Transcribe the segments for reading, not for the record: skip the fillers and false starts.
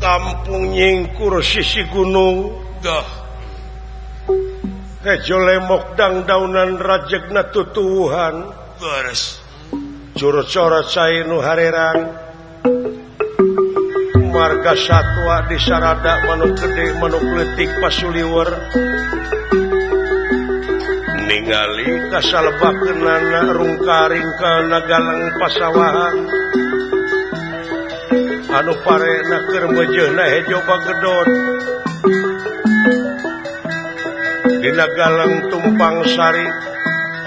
Kampung nyingkur sisi gunung Doh. Hejo lemok dangdaunan rajegna tutuwuhan. Leres. Curcora cai nu harerang. Marga satwa di sarada manuk gede manuk leutik pasuliwer. Ningali kasalbakeunana rungkaring ka nagaleng pasawahan. Anu parena keur meujeuhna hejo bagedot. Dina galeng tumpang sari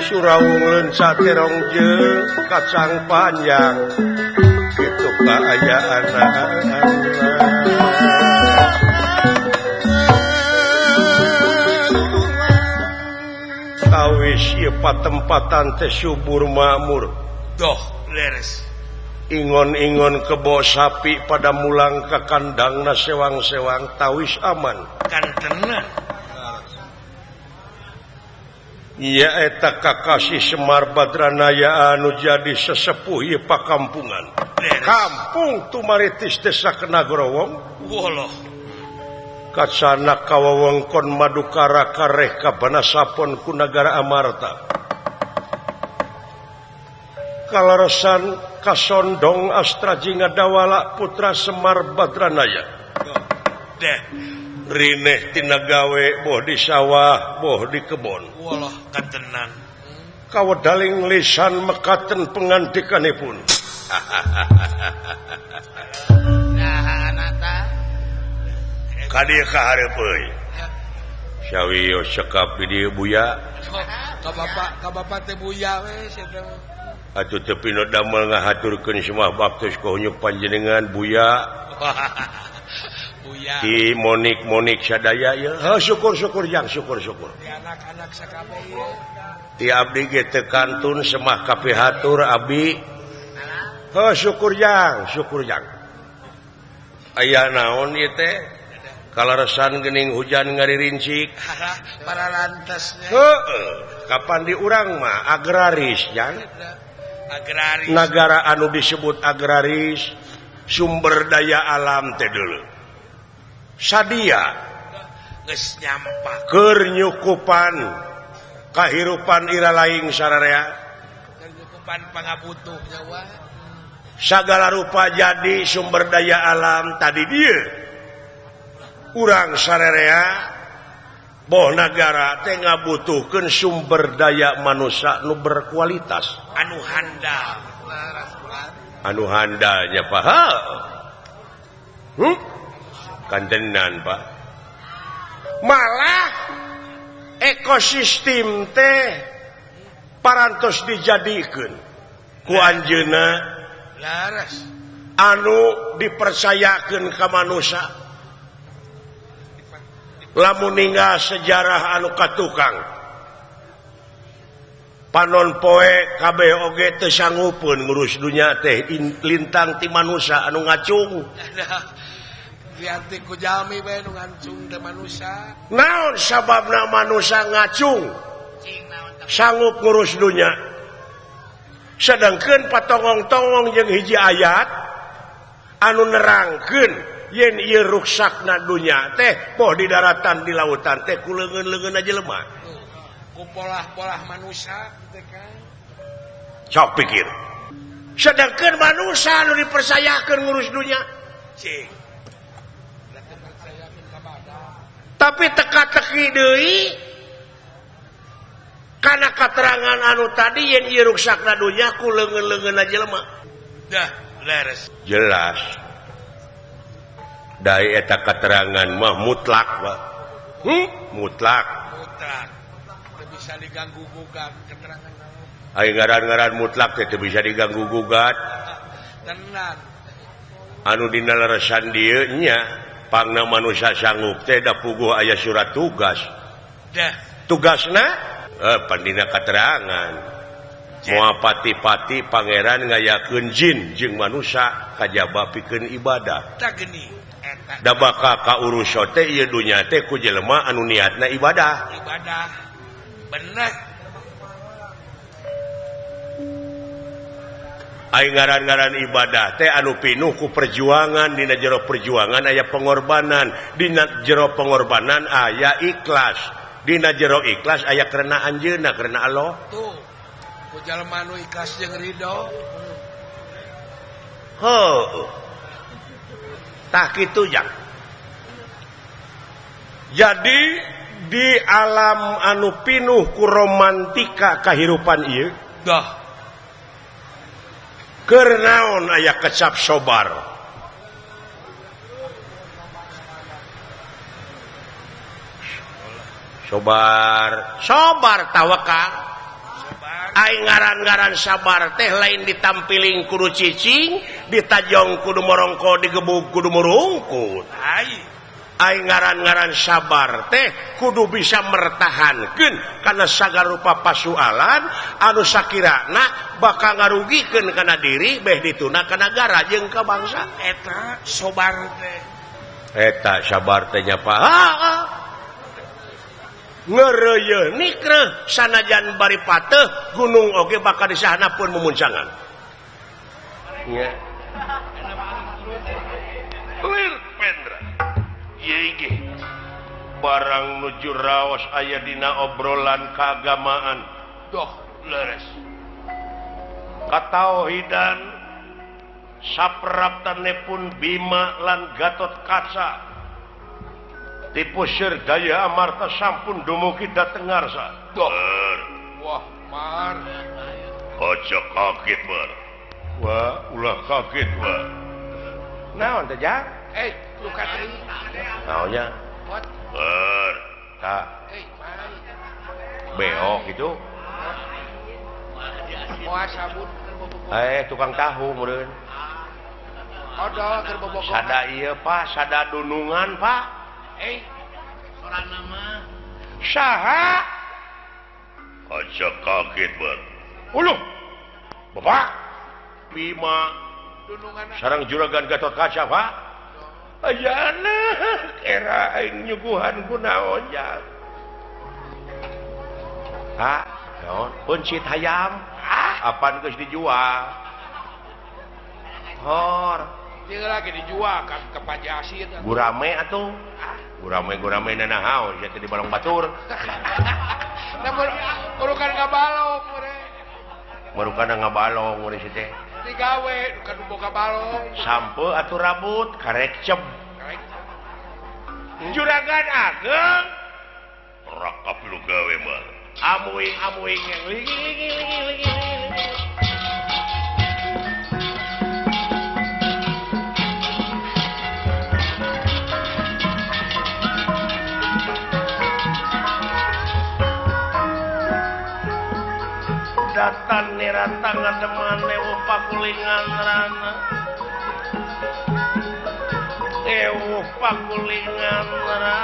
surawung leunca terong jeung kacang panjang. Kitu kaayaan. Tawis ieu patempatan teh subur makmur. Doh, leres. Ingon-ingon kebo sapi pada mulang ke kandangna sewang-sewang tawis aman. Kantenan. Iya eta kakasih Semar Badranaya anu jadi sesepuh ieu pakampungan. Kampung Tumaritis desa Kenagorowong. Woloh. Kacana kawawengkon Madukara kareh ka Banasapon ku nagara Amarta. Kalaresan kasondong Astrajinga Dawala putra Semar Badranaya. Deh. Rineh tina gawe boh di sawah boh di kebon. Woloh katenan. Kawedaling lisan mekaten pengantikanipun. Nah, anata. Ka dieu ka hareup euy. Sawios cekap di dieu Buya. Ka bapak, ka bapak teh Buya we sia teh. Atuh teu pino damel ngahaturkeun semah baktos ka hunyuk panjenengan Buya. Buya. Ti Monik-monik sadaya ieu. Heuh syukur-syukur jang syukur-syukur. Ti anak-anak sakabeh ieu. Ti abdi ge teu kantun semah kapihatur abdi. Heuh syukur jang, syukur jang. Aya naon ieu teh? Kalaresan geuning hujan ngaririncik. Para lantasnya. Heueuh, kapan di urang mah agraris jang. Agraris. Nagara anu disebut agraris sumber daya alam teh dulu. Sadia geus nyampak keur nyukupan kahirupan ira laing sararea. Keur nyukupan pangabutuh nyawa. Sagala rupa jadi sumber daya alam tadi dieu. Urang sararea boh nagara teh ngabutuhkeun sumber daya manusia nu berkualitas. Anu handal. Anu handalnya Pak. Kantenan Pak. Malah ekosistem teh parantos dijadikeun ku anjeunna laras anu dipercayakeun ka manusia. Lamun ninggal sejarah anu katukang panon poe kabeh oge teu sanggupeun ngurus dunya teh lintang ti manusia anu ngacung. Dianti ku jalmi bae nu ngacung teh manusia. Naon sababna manusia ngacung sanggup ngurus dunya? Sedangkeun patongong-tongong jeung hiji ayat anu nerangkeun yen ieu ruksakna dunya teh boh di daratan di lautan teh ku leungeun-leungeun jelema. Ku polah-polah manusia teh kan. Sok pikir. Sedangkeun manusia anu dipercayakeun ngurus dunya. Cing. Tapi teka-teki deui kana katerangan anu tadi yen ieu ruksakna dunya ku leungeun-leungeun jelema. Dah, leres. Jelas. Dari eta keterangan mah mutlak Pak. Mutlak. Mutlak. Teu bisa diganggu gugat keterangan. Ai ngaran-ngaran mutlak teh teu bisa diganggu gugat. Tenan. Anu dina leresan dieu nya pangna manusia sanggup teh da puguh aya surat tugas. Dah. Tugasna pandina keterangan. Moal pati-pati pangeran ngayakeun jin jeung manusia kajaba pikeun ibadah. Tah geuning. Da bakal kaurus teh ieu dunya teh ku jelema anu niatna ibadah. Ibadah. Bener. Aing ngaran-ngaran ibadah teh anu pinuh ku perjuangan, dina jero perjuangan aya pengorbanan, dina jero pengorbanan aya ikhlas, dina jero ikhlas aya karena anjeunna karena Allah. Tuh ku jalma nu ikhlas jeung ridho. Heuh. Tah kitu jang. Jadi di alam anu pinuh ku romantika kahirupan ieu, dah keur naon aya kecap sobar. Sobar, sobar tawakal. Aing ngaran-ngaran sabar teh lain ditampiling kudu cicing, ditajong kudu morongko, digebug kudu murungkut. Aing ngaran-ngaran sabar teh kudu bisa mertahankeun kana sagarupa pasualan anu sakirana bakal ngarugikeun kana diri beh dituna ka nagara jeung ka bangsa. Eta sobar teh. Eta sabar teh nya Pak. Ngeureuyeun nikreuh sanajan bari pateuh gunung oge bakal disahana pun mumuncangan. Nya. Lir Pendra. Ieu barang nuju raos aya dina obrolan keagamaan. Doh leres. Katauhidan sapraptane pun Bima lan Gatot Kaca. Tipu Sirdaya Amarta sampun dumugi dhateng ngarsa. Doh. Wah, mar. Aja kaget, Mar. Wah, ulah kaget, Mar. Naon teh, Jang? Luka teuing. Naonnya? Ber. Tah. Beok gitu. Moal sabun. Tukang tahu meureun. Odol keur bobogohan. Sada ieu, Pak, sada dunungan, Pak. Sorana mah. Saha? Aja kaget, Ber. Uluh. Bapak. Bima. Dunungan. Sarang juragan Gatot Kaca, Pak. Ayana era aing nyuguhan ku naon jang. Ha, naon? Peuncit hayam. Ah, apan geus dijual. Hor. Ieu lagi dijual ka Pajasin. Gurame atuh. Gurame-gurame nanahaon sia teh di balong batur. Da merukan ngabalong mure. Merukan ngabalong mure si teh. Digawe kan boga balong. Sampe atuh rabut karek ceb. Juragan ageng rakap lu gawe mah. Amuing-amuing yang ligi ligi ligi ligi. Datan nirata ngademan ewu pakulingan rana. Ewu pakulingan rana.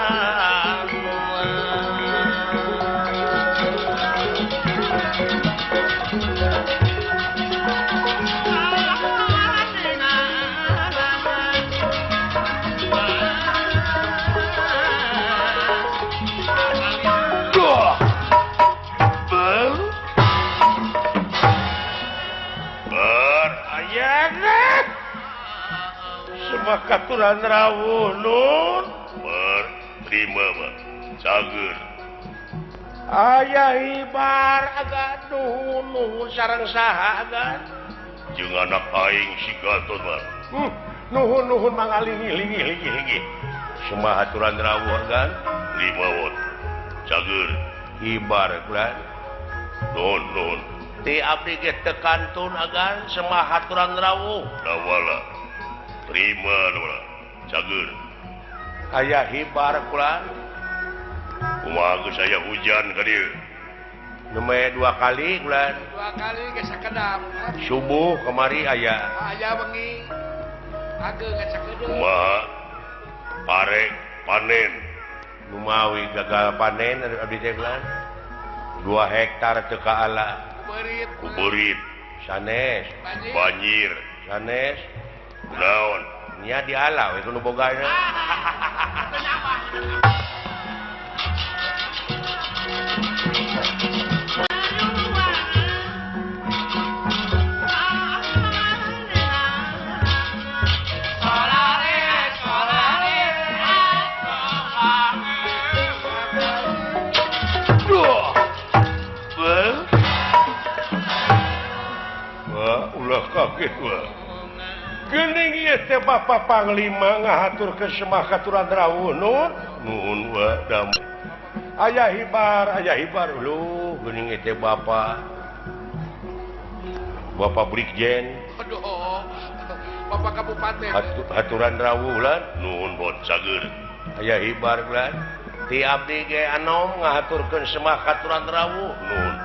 Katuran rawuh nun berterima mah cager aya hibar agak nuhun nuhun sareng saha agan jeung anak aing si Gatot mah nuhun nuhun mangalingi lingi lingi lingi semua aturan rawuh agan lima wot cager hibar kulan nuhun nuhun ti abdi ge teu kantun agan semua aturan rawuh lawala terima lawala cager aya hibar kulan kumaha geus aya hujan ka dieu nembe dua kali kulan dua kali geus sakedap subuh kemari aya aya wengi ageung geus sakedeung kumaha pare panen lumawi gagal panen abdi teh kulan 2 hektar teu kaala kuberit kuberit sanes banjir sanes naon nya diala we kudu bogana Ulah kaget wah. Geuning ieu teh Bapak Panglima ngahaturkeun Semah katuran rawuh nun. Nuhun wa dam. Aya hibar lu geuning ieu teh Bapak. Bapak Brigjen. Aduh, Bapak Kabupaten. Haturan rawuh lan nuhun bot cager. Aya hibar lan. Ti abdi ge anom ngahaturkeun Semah katuran rawuh nuhun.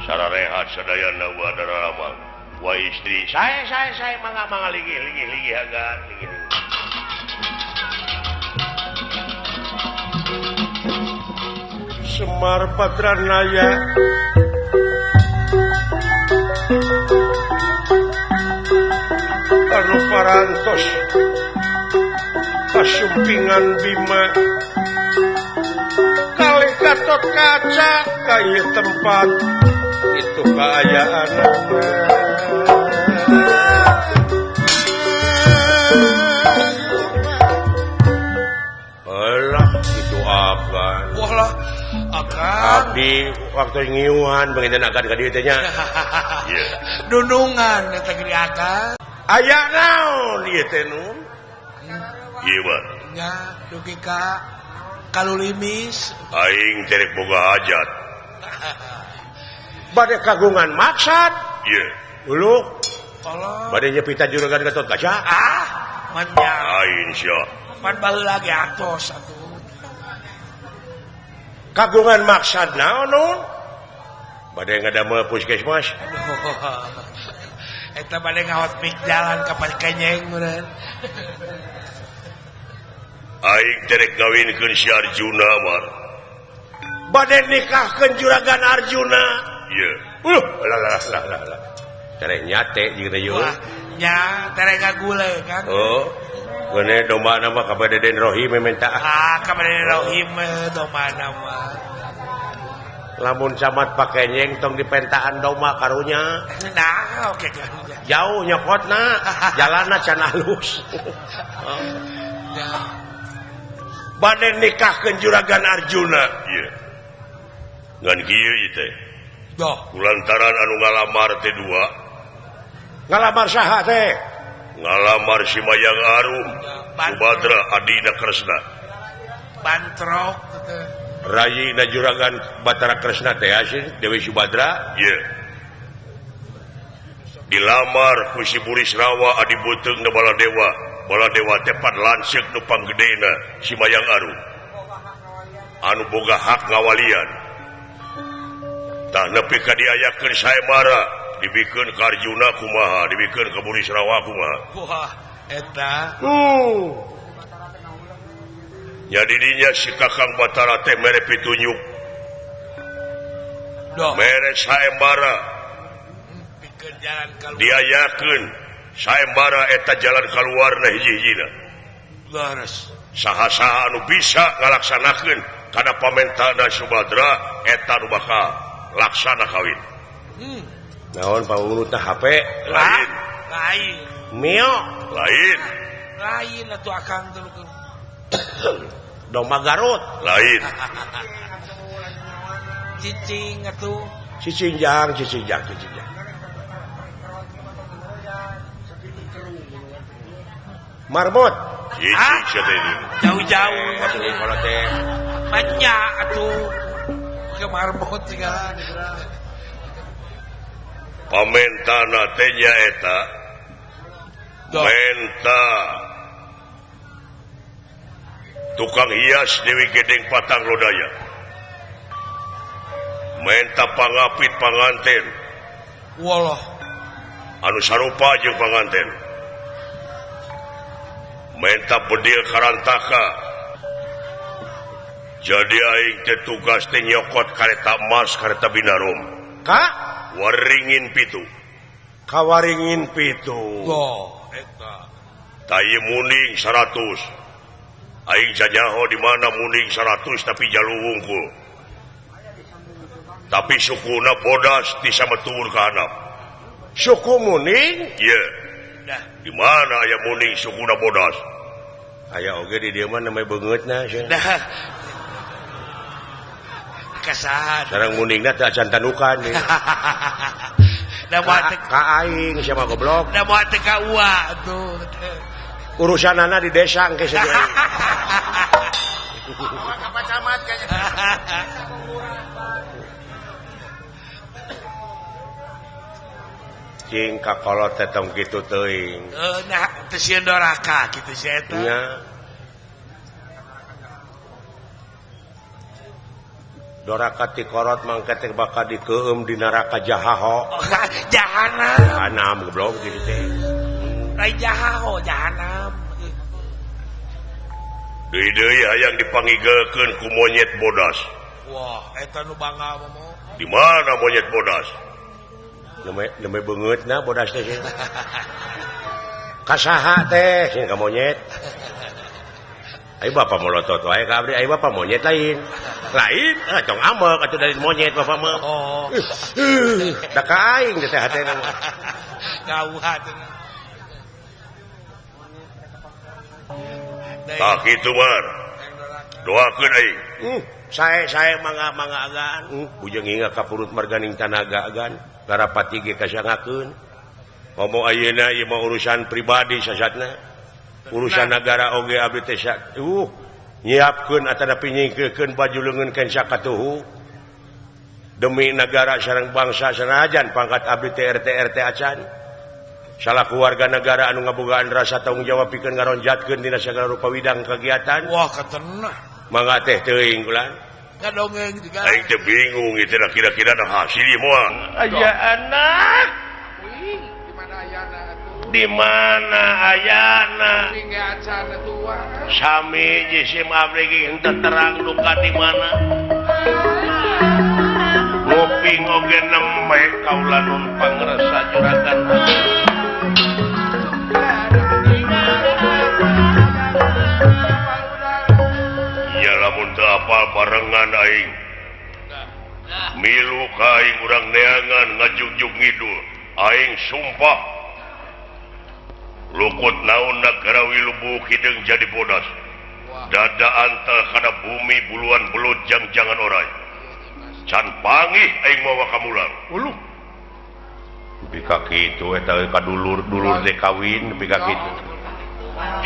Sararehat sadayana wa darama. Wa istri saya mangga mangga ligi ligi agar ligi. Semar Patranaya anu parantos kasumpingan Bima kalih Gatot Kaca ka ieu tempat itu kaayaan. Alah itu akan. Wah akan. Abdi waktu ngiuhan begitu akan ka dieu teh nya. Dunungan eta geuning akan. Aya naon ieu teh nun? Ieu mah. Nya dugi ka kalulimis. Aing teh rek boga hajat. Bade kagungan maksad. Ieu. Uluh. Bade nyepita juragan Gatot Kaca. Ah, manya. Lain sia. Pan baheula ge atos atuh. Kagungan maksad naon nun? Bade ngadamel puskesmas. Aduh. Eta bade ngawat mik jalan ka Pakenyeng meureun. Aing teh rek ngawinkeun si Arjuna mar. Bade nikahkeun juragan Arjuna. Ieu. Lah lah lah lah. Tereh nyate jeung teh ieu. Nya tereh ngagule kan. Oh. Geune domba mah ka Deden Rohim minta. Ah, ka Deden Rohim domba mah. Lamun camat Pakenyeng tong dipentaan domba karunya. Nah, oke karunya. Jauh nyokotna, jalanna can alus. Oh. Bade nikahkeun juragan Arjuna. Ieu. Ngan kieu ieu teh. Doh. Kulantaran anu ngalamar teh dua. Ngalamar saha teh? Ngalamar si Mayang Arum, Subadra adina Kresna. Bantrok teh. Rayina juragan Batara Kresna teh asing Dewi Subadra. Ieu. Dilamar ku si Burisrawa adi beuteung na Baladewa. Baladewa teh pan lanceuk nu panggedena si Mayang Arum. Anu boga hak ngawalian. Tah nepi ka diayakeun saemara, dibikeun ka Arjuna kumaha, dibikeun ka Burisrawa kumaha. Wah, eta. Nya didinya si Kakang Batara teh mere pitunjuk. Mere saembara. Pikeun jalan kaluar. Diayakeun saembara eta jalan kaluarna hiji-hijina. Leres. Saha-saha anu bisa ngalaksanakeun kana pamentana Subadra eta nu bakal laksana kawin. Naon pangurutna HP lain. Lain. Mio lain. Lain atuh akang teh. Domba Garut lain. Cicing atuh. Cicing jang, cicing jang, cicing jang. Marbot. Cicing sia teh. Jauh-jauh. Atuh kalau teh. Banyak atuh. Ke marbot segala. Pamentana teh nyaeta. Menta tukang hias Dewi Gedeng Patang Lodaya. Menta pangapit panganten. Walah. Anu sarupa jeung panganten. Menta bedil karantaka. Jadi aing teh tugas teh nyokot kareta emas kareta binarum. Ka waringin pitu. Kawaringin pitu. Oh, eta. Tai muning 100. Aing jajaho di mana muning 100 tapi jalu wungkul. Tapi sukuna bodas ti sametuur ka handap. Suku muning? Ieu. Dah. Di mana aya muning sukuna bodas? Aya oge di dieu mah namanya beungeutna sia. Dah. Kasahan. Sareng muningna teh acan tanukan. Da moal teh ka aing siapa goblok. Da moal teh ka ua atuh. Urusanana di desa engke saja. Ka Pak Camat kayaknya. Cing kakolot teh tong kitu teuing. Nah teu sieun doraka kitu si eta. Nya. Doraka ti korot mangke teh bakal dikeueum di neraka jahaho. Jahanam. Jahanam goblok kitu teh. Lain jahaho, jahanam. Deui deui hayang dipangigeulkeun ku monyet bodas. Wah, eta nu bangga mah. Di mana monyet bodas? Nembe beungeutna bodas teh. Ka saha teh sing ka monyet? Ayo bapak molotot wae ka abdi, ayo bapak monyet lain. Lain, tong ambek atuh dari monyet bapak mah. Oh. Da ka aing teh hatena mah. Gauha teh. Tah kitu mar. Doakeun aing. Sae-sae mangga-mangga agan. Bujeng inga ka purut marganing tanaga agan. Garapati ge kasangakeun. Komo ayeuna ieu mah urusan pribadi sasatna. Urusan negara oge abdi teh nyiapkeun atanapi nyingkirkeun baju leungeun kensa katuhu demi negara sareng bangsa sanajan pangkat abdi teh RT RT acan salaku warga negara anu ngabogaan rasa tanggung jawab pikeun ngaronjatkeun dina sagala rupa widang kegiatan. Wah katenah mangga teh teuing ulan kadongeng juga aing teh bingung ieu teh kira-kira da hasil ieu moal aya anak di mana ayana di mana ayana sami jisim abdi ge henteu terang duka di mana nguping oge nembe kaula nun pangresa juragan. Ya lamun teu apal barengan aing milu ka aing urang neangan ngajugjug ngidul aing sumpah lukut naon negara wilubu hideung jadi bodas dada antal kana bumi buluan belut jang-jangan oray can pangih aing mawa kamulang uluh nepi ka kitu eta ka dulur-dulur teh kawin nepi ka kitu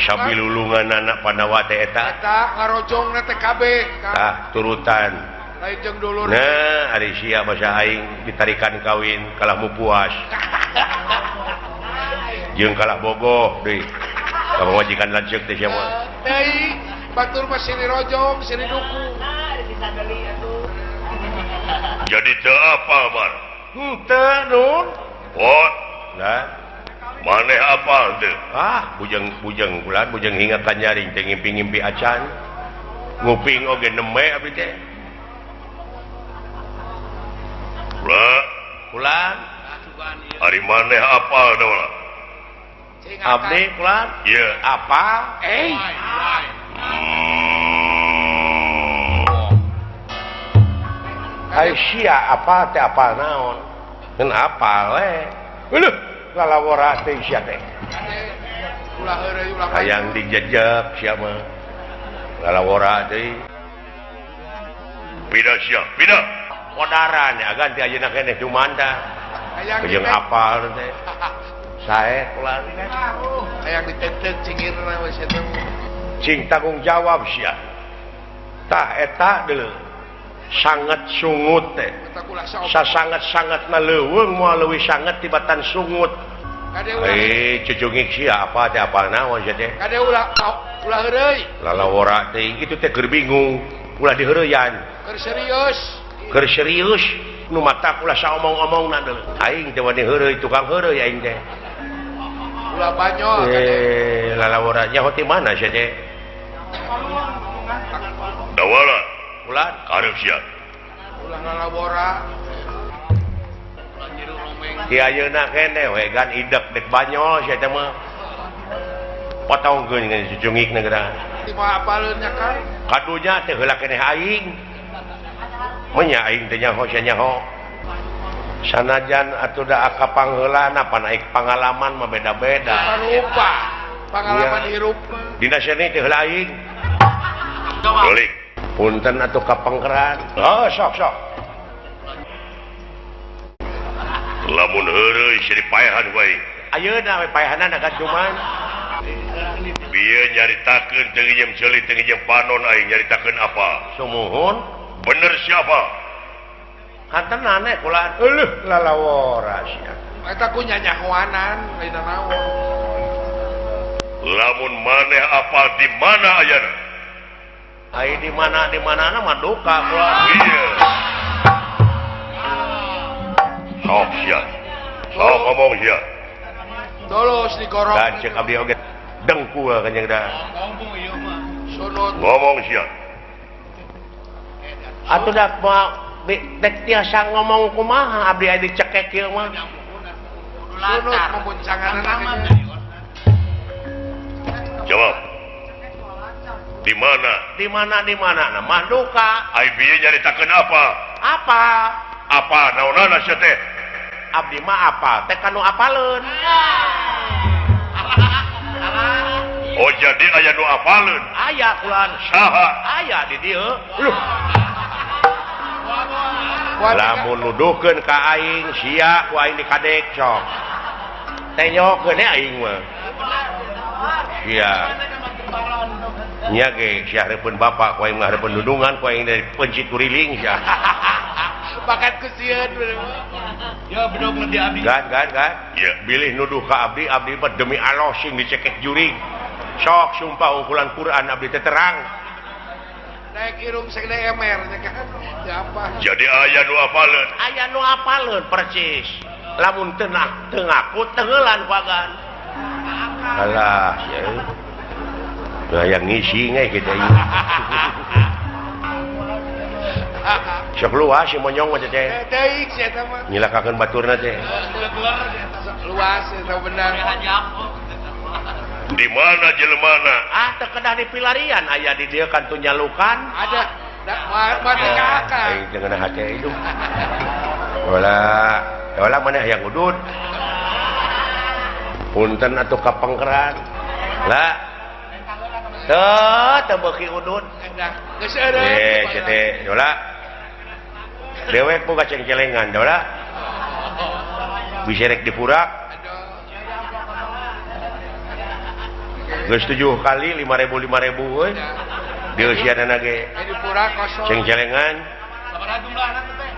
sabilulungan anak Pandawa teh eta eta ngarojongna teh kabeh tah turutan lain jeung dulur. Nah ari sia basa aing ditarikan kawin kalah mu puas jeung kalah bogoh deui ka pamajikan lanceuk teh sia mah deui batur mah sini rojong sini duku jadi teu apal mar henteu nun pot nah maneh apal teu ah bujeng-bujeng bulan bujeng hinga ka nyaring teh ngimpi-ngimpi acan nguping oge nembe abdi teh kula kula ari maneh apal da abdi keluar iya apa Aisyah apa teh apa naon ngan apal we leuh lalawara teh sia teh hayang dijejek sia mah lalawara teh pindah sia pindah kodaran ya ganti ayeuna keneh dumanda jeung apal teh sae ulah hayang ditetek cingirna we sia teh cing tanggung jawab sia tah eta deuleu sangat sungut teh sasangat-sangatna leuweung moal leuwih sangat tibatan sungut. Cucungik sia apa teh apal naon sia teh kade ulah ulah heureuy lalawara teh kitu teh keur bingung ulah diheureuyan keur serius keur serius nu matak ulah saomong-omongna deuleu aing teh wani heureuy tukang heureuy aing teh ulah banyol lalawara nyaho ti mana sia teh dawala ulah karep sia ulah lalawara di ayeuna keneh we gan idek dek banyol sia teh mah potongkeun ngan cucungikna geura ti moal apaleun nya kan kadunya teh heula keneh aing menya aing teh nyaho sia nyaho sanajan atuh da aka pangheulana pan aing pangalaman mah beda-beda lupa pangalaman hirup dina seni teh heula aing balik punten atuh ka pangkeran oh sok sok Lamun heureuy sia dipaehan ku aing. Ayeuna we paehanana kan cuman. Bieu nyaritakeun teu nginjem ceuli teu nginjem panon aing nyaritakeun apa? Sumuhun. Bener siapa? Kantenan we kula. Euleuh lalawora sia. Eta ku nyanyahoanan lain naon. Lamun maneh apal di mana ayana? Ai di mana di manana mah duka kula. Iya. Sok sia. Sok ngomong sia. Terus digorok. Dan cek abdi oge dengkul kanjeng da. Ngomong ieu mah. Sunut. Ngomong sia. Atuh da moal dek tiasa ngomong kumaha abdi aya dicekek ieu mah. Sunut membuncanganna. Jawab. Di mana? Di mana di mana? Nah, mah duka. Ai bieu nyaritakeun apa? Apa? Apa naonana sia teh? Abdi mah apa? Teh kanu apaleun. Oh jadi aya nu apaleun? Aya kulan. Saha? Aya di dieu. Luh. Lamun nuduhkeun ka aing sia ku aing dikadek sok. Tenyokeun aing mah. Sia. Nya ge sia hareupeun bapak ku aing mah hareupeun dudungan ku aing dari pencit kuriling sia. Bakat kesieun ya bedog di abdi. Gan gan gan. Ya. Bilih nuduh ka abdi, abdi mah demi Allah sing dicekek jurig. Sok sumpah ungkulan Quran abdi teh terang. Naik irung segede emer nya kan. Apa? Jadi aya nu apaleun. Aya nu apaleun persis. Lamun teu ngaku tengeulan ku agan. Alah sia. Hayang ngisi nge kita ieu. Sok luas si monyong mah teh. Teuing sia eta mah. Nyilakakeun baturna teh. Luas eta benar. Di mana jelemana? Ah teu kedah di pilarian aya di dieu kan tu nyalukan. Ada. Mati ka akal. Aing teu ngeunah hate hidup. Wala, wala maneh hayang udud. Punten atuh ka pengkeran. Lah. Teu teu beuki udud. Geus eureun. Eh, sia teh, dola. Dewek boga cengcelengan, dola. Bisa rek dipurak. Geus 7 kali 5.000 5.000 euy. Dieusianana ge. Cengcelengan. Sabaraha jumlahna teh?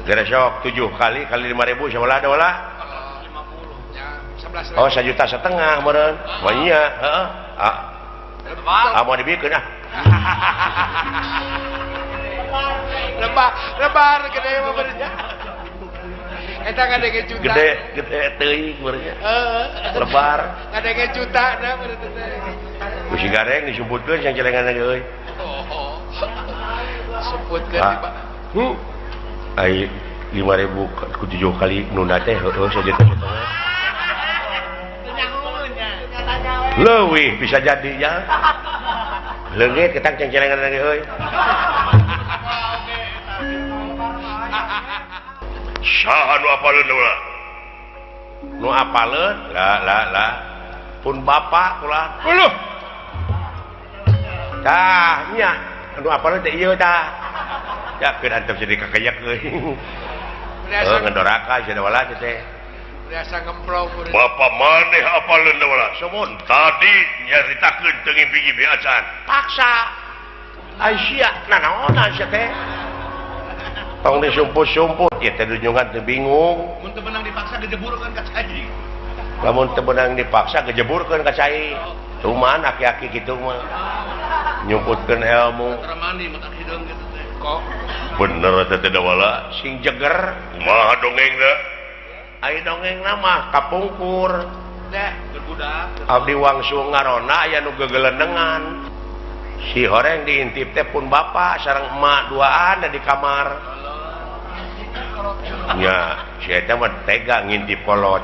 Geus sok 7 kali kali 5.000 sabaraha dola? 50. Oh, 1,5 juta meureun. Wah iya, heeh. Ah. Ah mau dibikeun ah. Lebar, lebar gede mah benernya. Eta ngadenge juta. Gede, gede teuing benernya. Heeh. Lebar. Ngadenge juta na bener teh. Ku si gareng disumputkeun cengcelengan ge euy. Oh. Sumputkeun di Pak. Ai 5.000 ku 7 kali nunda teh heueuh 1,5 juta. Leuwih bisa jadi ya. Leungit ketang cengcelengan lagi euy. Saha nu apaleun ulah? Nu apaleun? La la la. Pun bapak ulah. Uluh. Tah nya nu apaleun teh ieu tah. Ya keun antep jadi kakayak euy. Heuh ngedoraka sia wala teh. Biasa ngemplong bapak maneh apaleun wala? Sumun tadi nyaritakeun teu ngimpi-ngimpi acan. Paksa. Ai sia nanaonan sia teh. Tong disumput-sumput ieu teh dunjungan teu bingung. Mun teu meunang dipaksa gejeburkeun ka cai. Lamun teu meunang dipaksa gejeburkeun ka cai. Cuman aki-aki kitu mah nyumputkeun ilmu. Mandi matak hideung kitu teh. Kok bener teh teh wala sing jeger. Kumaha dongengna? Ai dongeng mah kapungkur. Deh, berbudak. Abdi wangsul ngarona aya nu gegelenengan. Si horeng diintip teh pun bapak sareng emak duaan di kamar. Nya, si eta mah tega ngintip kolot.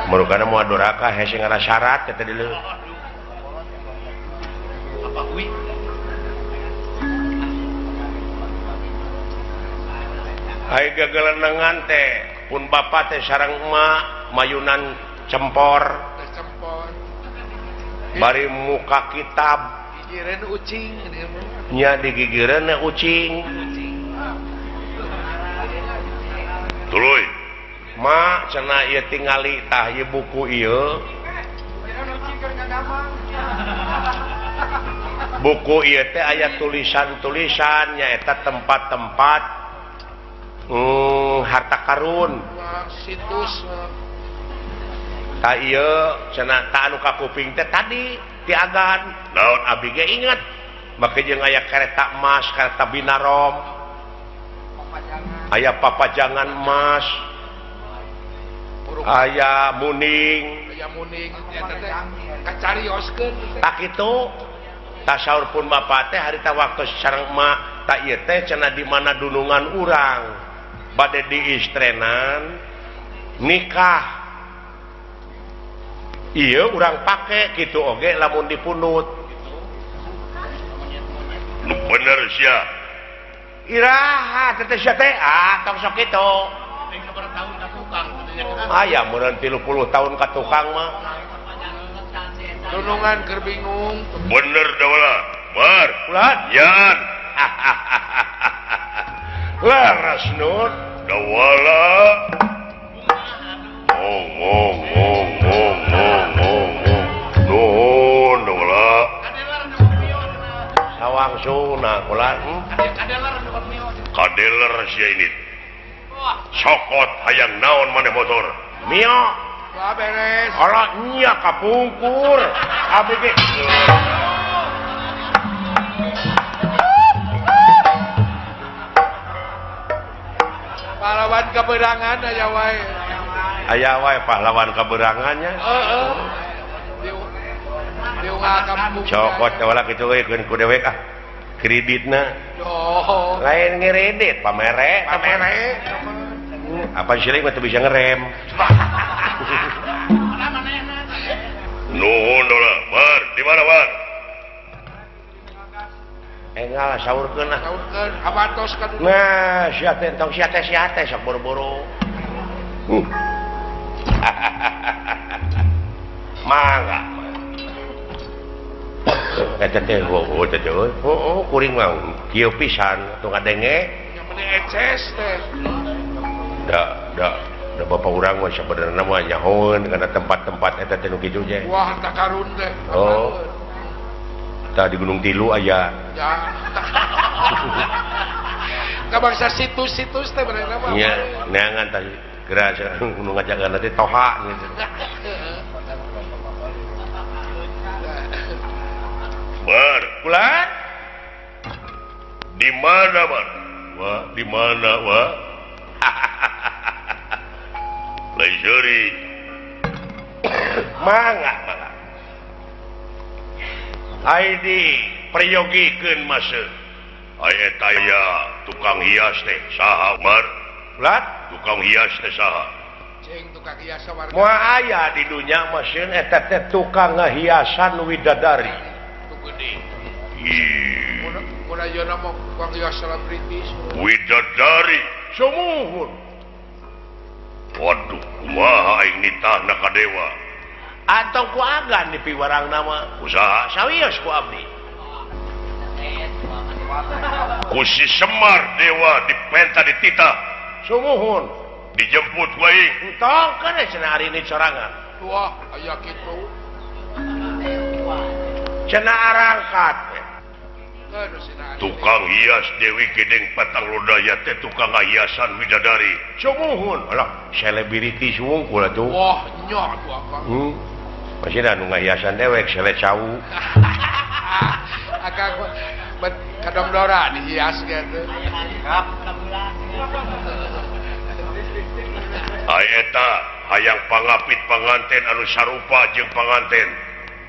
Merukana moal doraka hese ngara syarat teh tadi leuh. Apa kuwi? Ai gegelenengan teh pun bapak teh sareng emak mayunan cempor. Cempor. Bari muka kitab. Gigireun ucing nya digigireun ucing. Ma cenah ieu tingali tah ieu buku ieu. Buku ieu teh aya tulisan-tulisan nyaeta tempat-tempat harta karun. Situs. Tah ieu cenah tah anu ka kuping teh tadi tiagan. Naon abdi ge inget. Make jeung aya kereta emas, kereta binarom. Aya papajangan emas. Aya muning, aya muning eta teh kacarioskeun. Tak kitu. Tasaur pun bapak teh harita waktu sareng emak tak ieu teh cenah di mana dunungan urang bade diistrenan nikah. Ieu urang pake kitu oge lamun dipunut. Nu bener sia. Iraha teh sia teh ah tong sok kitu. Aya meureun 30 tahun ka tukang mah. Dunungan keur bingung. Bener dawala. Bar. Ulah yan. Laras nur dawala. Ong ong ong ong ong ong ong. Nuhun dawala. Sawang suna kula. Kadeler sia ini. Sokot hayang naon maneh motor. Mio. Wah beres. Ala nya kapungkur. Abdi ge. Pahlawan keberangan aya wae. Aya wae pahlawan keberangannya. Heeh. Diunggah kampung. Cokot wala kitu we keun ku dewek ah. Kreditna. Oh. Lain ngeredit pamere, pamere. Apa sih mah teu bisa ngerem. Nuhun dola, bar, di mana bar? Engal saurkeun ah. Saurkeun, awatos ka dudu. Nah, sia teh tong sia teh sok boro-boro. Mangga. Eta teh heuh teh heuh kuring mah kieu pisan tong ngadenge. Nya meni eces teh. Da da da bapak urang mah sabenerna mah nyahoeun kana tempat-tempat eta teh nu kitu teh. Wah, harta karun teh. Oh. Tah di Gunung Tilu aya. Ya. Ka bangsa situs-situs teh benerna mah. Nya, neangan tah geura nu ngajagan teh toha gitu. Bar, ulah. Di mana, Bar? Wah, di mana, wah? Lain seuri. Mangga, mangga. Ai di prayogikeun maseuh. Ai eta ya tukang hias teh saha, Bar? Ulah, tukang hias teh saha? Cing tukang hias warga. Moal aya di dunya maseuh eta teh tukang ngahiasan widadari. Widadari sumuhun. Waduh, kumaha aing nitahna ka dewa? Antong ku agan dipiwarang nama. Usaha sawios ku abdi. Ku si Semar dewa dipenta dititah. Sumuhun. Dijemput ku aing. Entong kana cenah ari ini sorangan. Wah, aya kitu. Cenah arangkat. Tukang hias Dewi Gedeng Patang Lodaya teh tukang hiasan widadari. Sumuhun. Alah, selebriti suwungkul atuh. Wah, nya atuh akang. Masih da nu ngahiasan dewek sele cau. Akang bet kadongdora dihias gitu. Ai eta hayang pangapit panganten anu sarupa jeung panganten.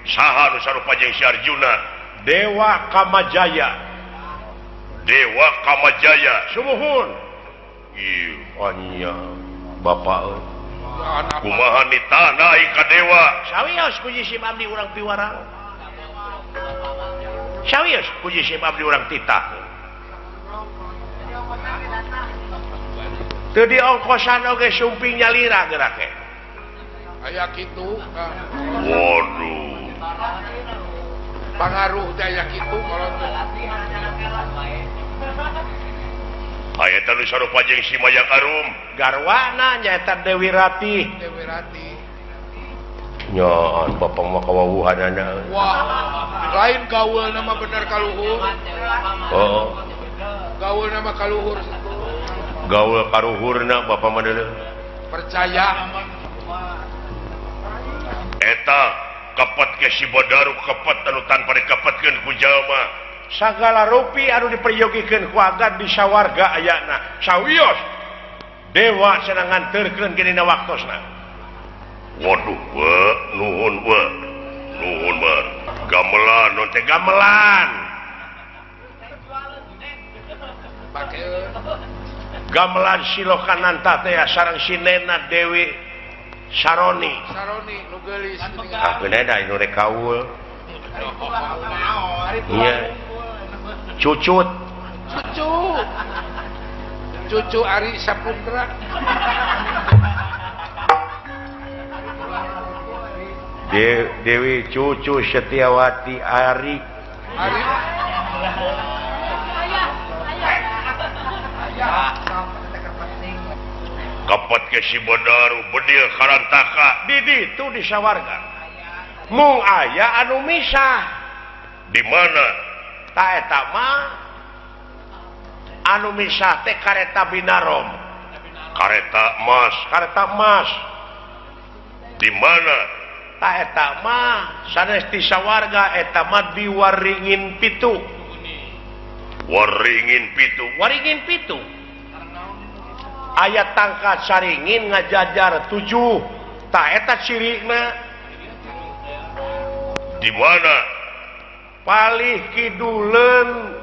Saha anu sarupa jeung si Arjuna? Dewa Kamajaya. Dewa Kamajaya. Sumuhun. Ieu anya bapak euy. Kumaha nitahna aing ka dewa? Sawios ku jisim abdi urang piwarang. Sawios ku jisim abdi urang titah. Teu diongkosan oge sumping nyalira gerak ge. Aya kitu. Waduh. Pangaruh teh aya kitu kalau teh. Ai Eta nu sarupa jeung si Mayang Arum. Garwana nyaeta Dewi Ratih. Dewi Ratih. Nyoon bapak mah kawawuhanana. Wah, lain gaul nama bener kaluhur. Oh. Gaul nama kaluhur. Gaul karuhurna bapak mah deuleu. Percaya. Eta kapat ke si Badaru kapat anu tanpa dikapatkeun ku jalma. Sagala rupi anu diperyogikeun ku agan di sawarga ayana. Sawios dewa cenah nganterkeun ge dina waktosna. Waduh, we, nuhun we. Nuhun we. Gamelan non teh gamelan. Gamelan Silokananta teh sareng sinena Dewi Saroni. Saroni nu geulis. Ah geuna da nu rek kaul. Iya. Cucut. Cucu. Cucu Ari Saputra. Dewi Cucu Setiawati Ari. Ari. Kapat ke si Badaru bedil karantaka di ditu di sawarga. Mung aya anu misah. Di mana? Ta eta mah anu misah teh kareta Binarom. Kareta emas. Kareta emas. Di mana? Ta eta mah sanes ti sawarga eta mah di Waringin Pitu. Waringin Pitu. Waringin Pitu. Aya tangka saringin ngajajar 7. Ta eta cirina. Di mana? Palih kiduleun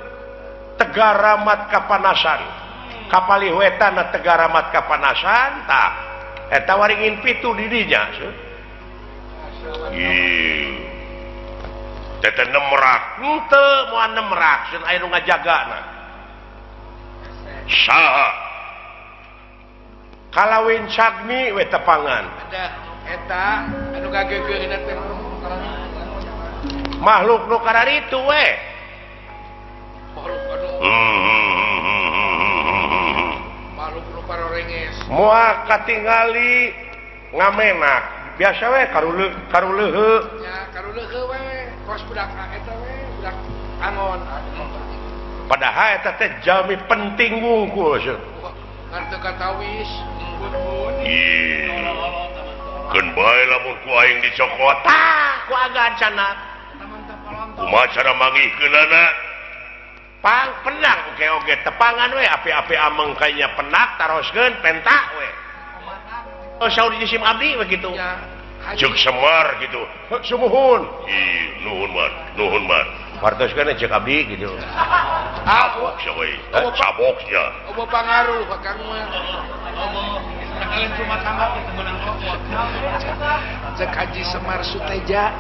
Tegaramat Kapanasan. Kapalih wetan Tegaramat Kapanasan tah eta Waringin Pitu di dinya. Ih. Tete nemrak. Henteu moal nemrak sun aya nu ngajagana. Saha? Kalawin Cagni we tepangan. Ada eta anu ngageugeuna teh. Makhluk nu kararitu we. Makhluk anu. Makhluk nu parorenges. Moal katingali ngamenak. Biasa we karuleuheu. Ya, karuleuheu we, kos budak eta we, budak angon. Padahal eta teh jalmi penting wungkul seuh. Ngan teu katawis. Ih. Keun bae lamun ku aing dicokot. Tah, ku agan cenah. Kumaha cara manggihkeunana? Pang penak oge oge tepangan we api-api ameng kayanya penak taroskeun pentak we. Oh, saur jisim abdi begitu. Ya, Cek Semar gitu. Sumuhun. Ih, nuhun man, nuhun man. Wartoskeun cek abdi gitu. Ah, sia we. Cabok sia. Eueuh pangaruh Kang mah. Cek Haji Semar Suteja.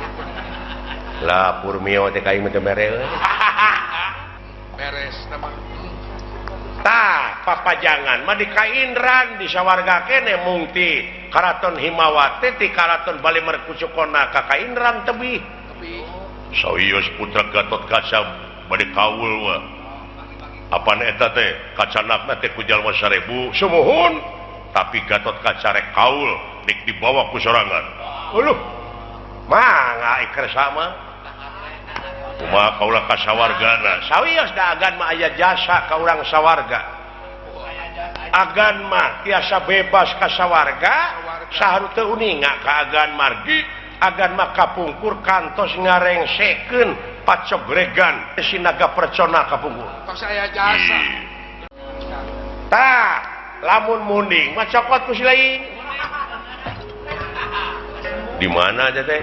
Lah Purmio teh ka aing mah teu mere. Beres nama. Tah papajangan mah di Kaindran di sawarga kene mungti Karaton Himawati ti Karaton Bali Merkucukona ka Kaindran tebih. Sawios putra Gatot Kaca bade kaul mah. Apan eta teh kacanakna teh ku jalma 1000 Sumuhun tapi Gatot Kaca rek kaul dik dibawa ku sorangan. Uluh. Mangga ikersa mah. Kumaha kaula ka sawargana? Sawios da agan mah aya jasa ka urang sawarga. Agan mah tiasa bebas ka sawarga, saharu teu uninga ka agan margi, agan mah kapungkur kantos ngarengsekeun pacogregan sinaga percona kapungkur. Tos aya jasa. Tah, lamun munding mah cokot ku si lain. Di mana aja teh?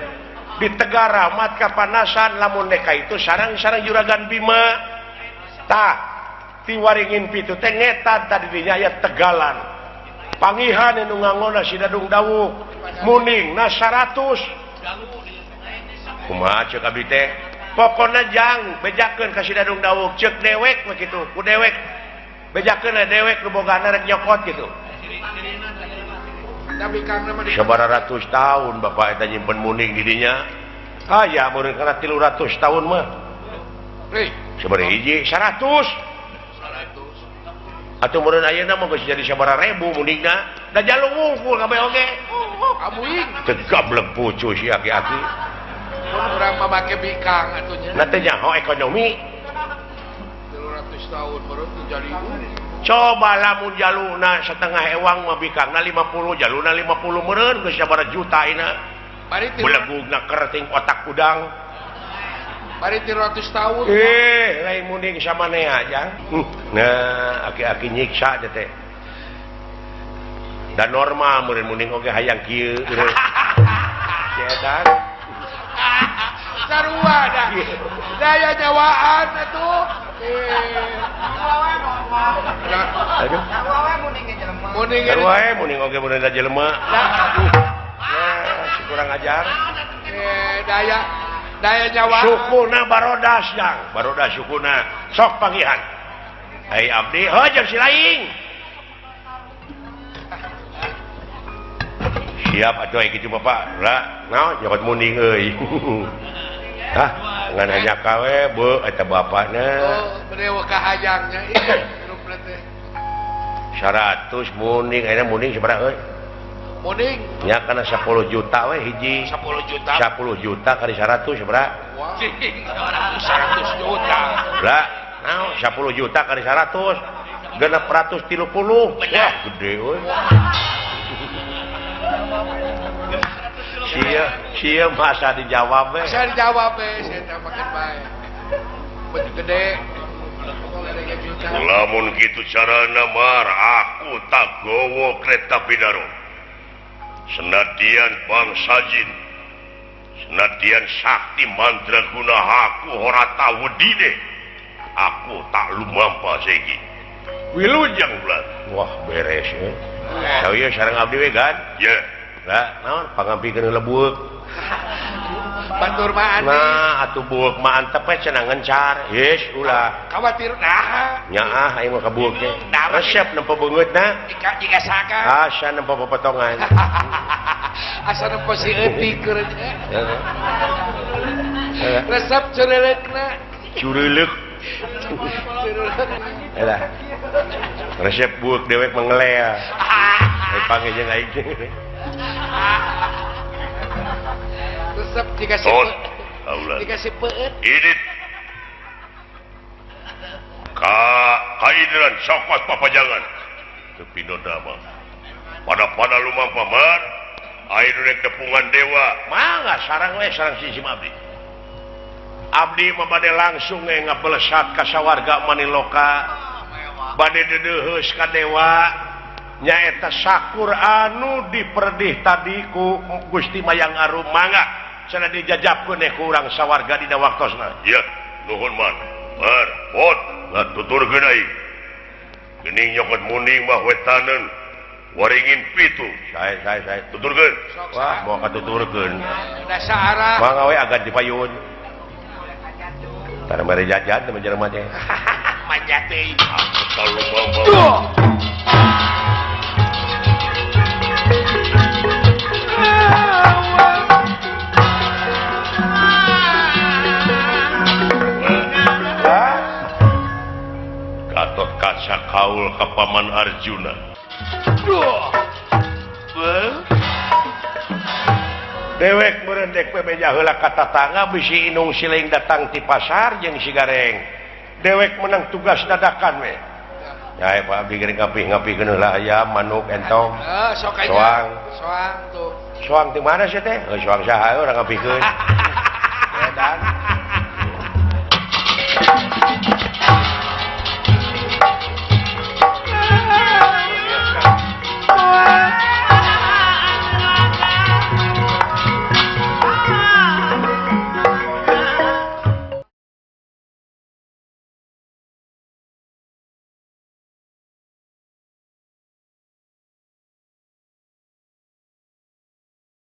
Di Tegaramat Kapanasan lamun neka itu sarang-sarang Juragan Bima. Tah, ti Waringin Pitu teh ngetan tadi dinya aya Tegalan. Pangihan anu ngangona si Dadung Dawuk. Muningna 100. Kumaha ceuk abdi teh? Pokona jang bejakeun ka si Dadung Dawuk ceuk dewek mah kitu, ku dewek. Bejakeun dewek nu bogana rek nyokot kitu. Sabaraha ratus tahun bapak eta nyimpen muning di dinya. Aya meureun kana 300 tahun mah. Sabaraha hiji 100. Atuh meureun ayeuna mah geus jadi sabaraha ribu mundingna. Da jalung wungkul kabeh oge. Amuing. Teu gablek pucu si aki-aki. Urang mah make bikang atuh nya. Na teh nyaho ekonomi. 300 tahun meureun teu jadi. Coba lamun jaluna setengah ewang mah bikangna 50, jaluna 50 meureun geus sabaraha juta ayeuna. Bari belegugna kerting otak udang. Bari 300 tahun. Lain munding samanea jang. Nah, aki-aki nyiksa teh. Dan normal meureun munding oge hayang kieu. Si edan. Sarua dah. Daya nyawaan atuh. Aduh. Munding sarua we munding oge meureun da jelema. Nah, si kurang ajar. Daya daya nyawa. Sukuna barodas jang. Barodas sukuna. Sok panggihan. Ai abdi heuh jeung si laing. Siap atuh ai kitu bapak. Lah, naon nyokot munding euy. Hah, ngan hanya kawe beuh eta bapakna. Oh, bade kahayangnya ieu rupna teh. 100 munding ayeuna munding sabaraha euy? Munding nya kana 10 juta we hiji. 10 juta. 10 juta kali 100 sabaraha? 100 juta. Lah, naon 10 juta kali 100 630. Wah, gede euy. Sia masa dijawab we. Masa dijawab we, saya teh makin bae. Betul gede. Lamun kitu carana mar aku tak gowo kereta bidaro. Senadian bangsa jin. Senadian sakti mandraguna aku ora tau wedine. Aku tak lumampa saiki. Wilujeng bulan. Wah, beres euy. Tau ieu sareng abdi we gan? Ye. Lah, naon pangampikeun heula bueuk. Batur mah aneh. Nah, atuh bueuk mah antep we cenah ngencar. Yes, ulah. Khawatir nah. Nyaah aing mah ka bueuk teh. Resep nempo beungeutna. Jika saka. Asa nempo popotongan. Asa nempo si eutik keur. Resep cureuleukna. Cureuleuk. Lah. Resep bueuk dewek mengelea. Ai panggil jeung aing. Resep dikasih peut. Idit. Ka kaideran sokot papajangan. Tepi dama. Pada-pada lumampa mar, air rek tepungan dewa. Mangga sarang we sarang sisi abdi. Abdi mah bade langsung we ngabelesat ka sawarga Maniloka. Bade deudeuheus ka dewa. Nyaeta sakur anu diperdih tadi ku Gusti Mayang Arum mangga cenah dijajabkeun ku urang sawarga dina waktosna. Ieu nuhun man. Mar, pot ngatuturkeun aing. Geuning nyokot munding mah wetaneun waringin pitu. Sae sae sae tuturkeun. Wah, moal katuturkeun. Dasa arah. Mangga we agan dipayun. Tara mere jajan teh jelema teh. Manja teuing. Kalau mama. Gatot Kaca kaul ka Paman Arjuna. Dewek meureun dek bebeja heula ka tatangga bisi inung siling datang ti pasar jeung si Gareng. Dewek menang tugas dadakan we. Ya Pak abdi geuning ngapih-ngapihkeun heula ayam manuk entong. Sok aja. Soang. Soang tuh. Soang ti mana sih teh? Soang saha urang ngapihkeun. Edan.